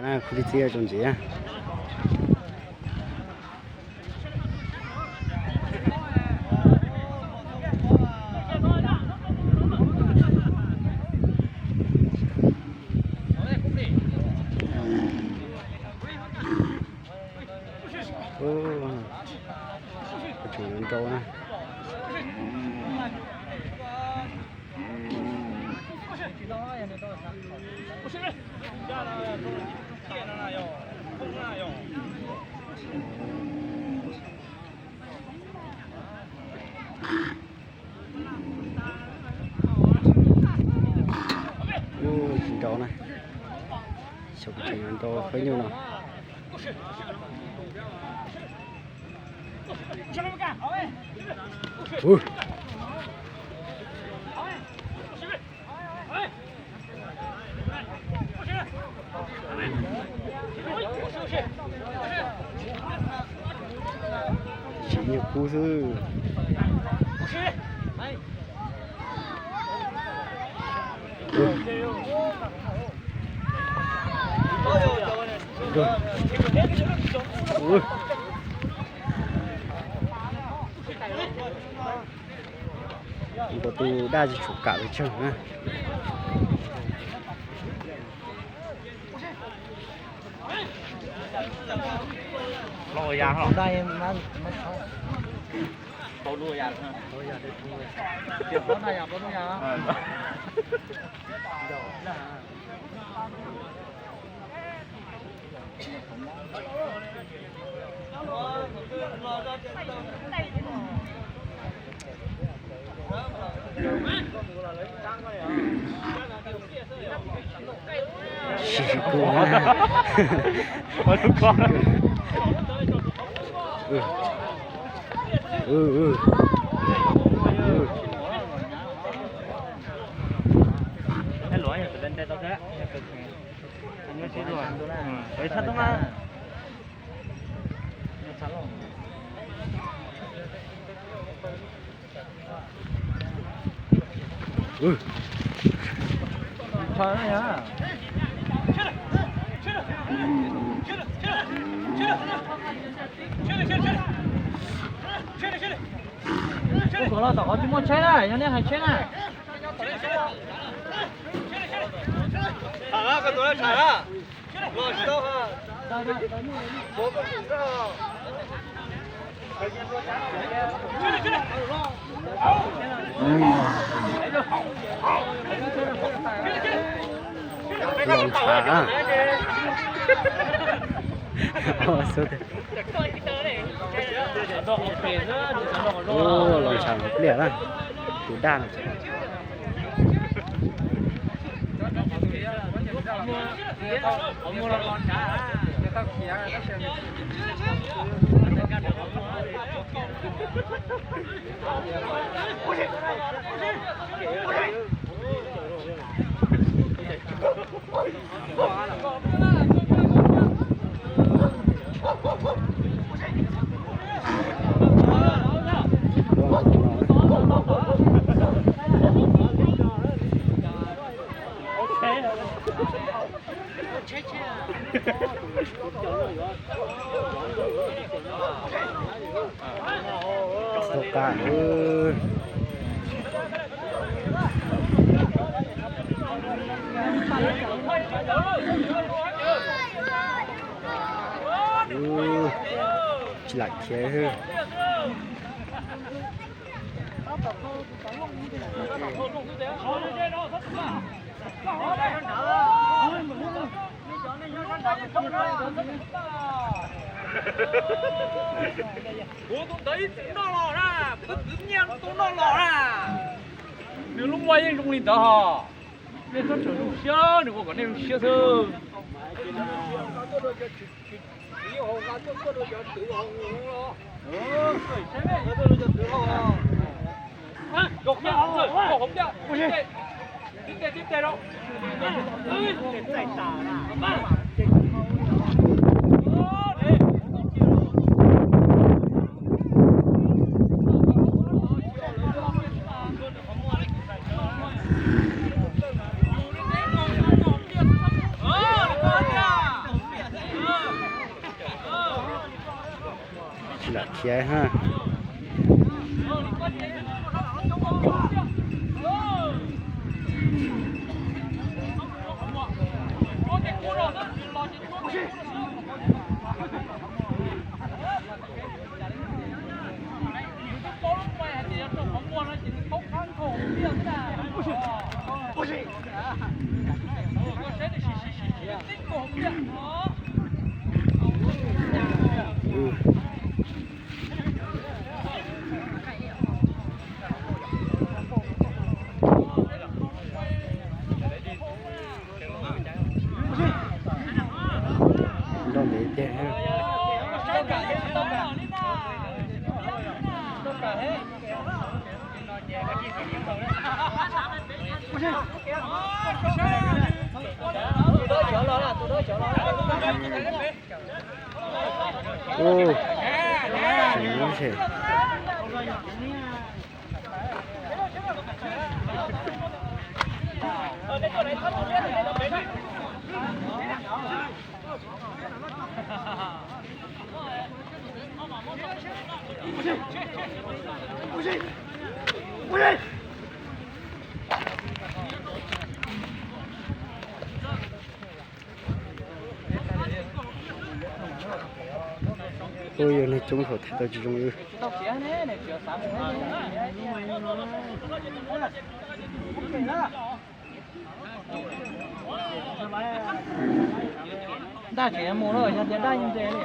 Khub thib ib txog ntxiv. Tseem yuav nrau na. Tsis nrau na. Xyov kuv tseem yuav nrau fab nyuj no. Tsis nyuag kub xwb. Nkaus tus daj tsis tshua kam pes tsawg na. Sis kuv na. Ub, kom los tom qhov tsis muaj tsheb na, yog nej hais tsheb na. Los ntshav na. Los ntshav pliaj na. Tus daj no. Tau qab. Tsis lam khiav. Kuv tus ntawd ib txwm noj los na, kuv tus txiv nyiaj tus noj los na. Nws lub muag yeej zoo li ntawd hos. Nej txhob tseem zoo siab, nws ua kom nej zoo siab xwb. Lam khiav ha. Nrau ntev tiag. Tus Ua yog neeg coob thaum thaiv tau tsis zoo li. Daj tseem mus lawm, yog tias daj yeej nres li.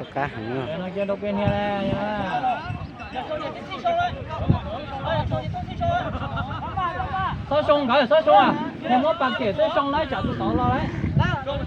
Txoj kab heev. Txhob zoo nkawd, txhob zoo, yog muab pas kem txhob zoo na, tsam tus tod los lawm. Cov no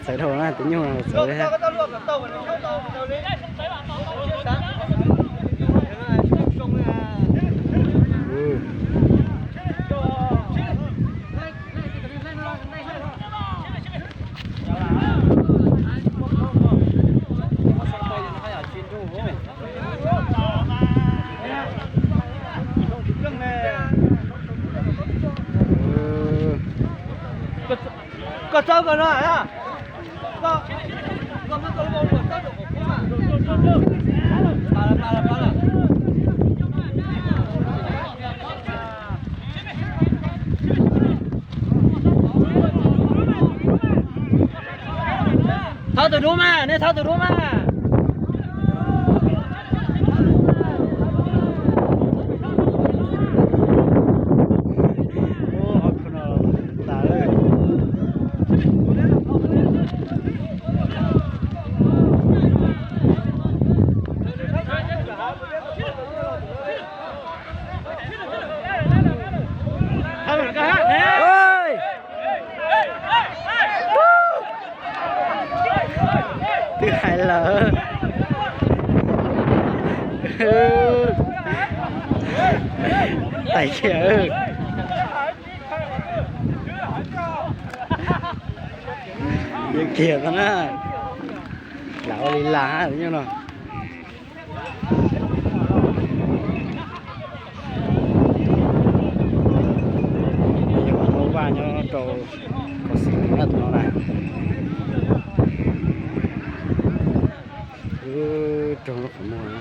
txawv dhau na, tus nyuj no txawv. Koj txawb koj no. Thawb tus dub mas, nej thawb tus dub mas. Twb hais lawm. Tais kiag. Yeej kiag tau na. Lam ua li las tus nyuj no. Yog ua vaj nyob rau Kos Xis Lis na tus no na. Raug lub qhov muag.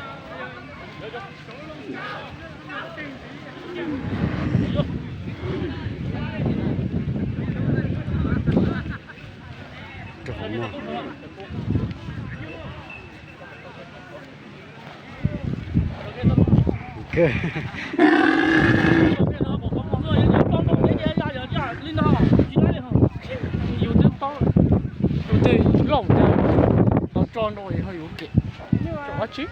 Raug qhov muag. Yus twb paub, tus twg loj ntawd tau tso nrau yus kem. Dab tsi?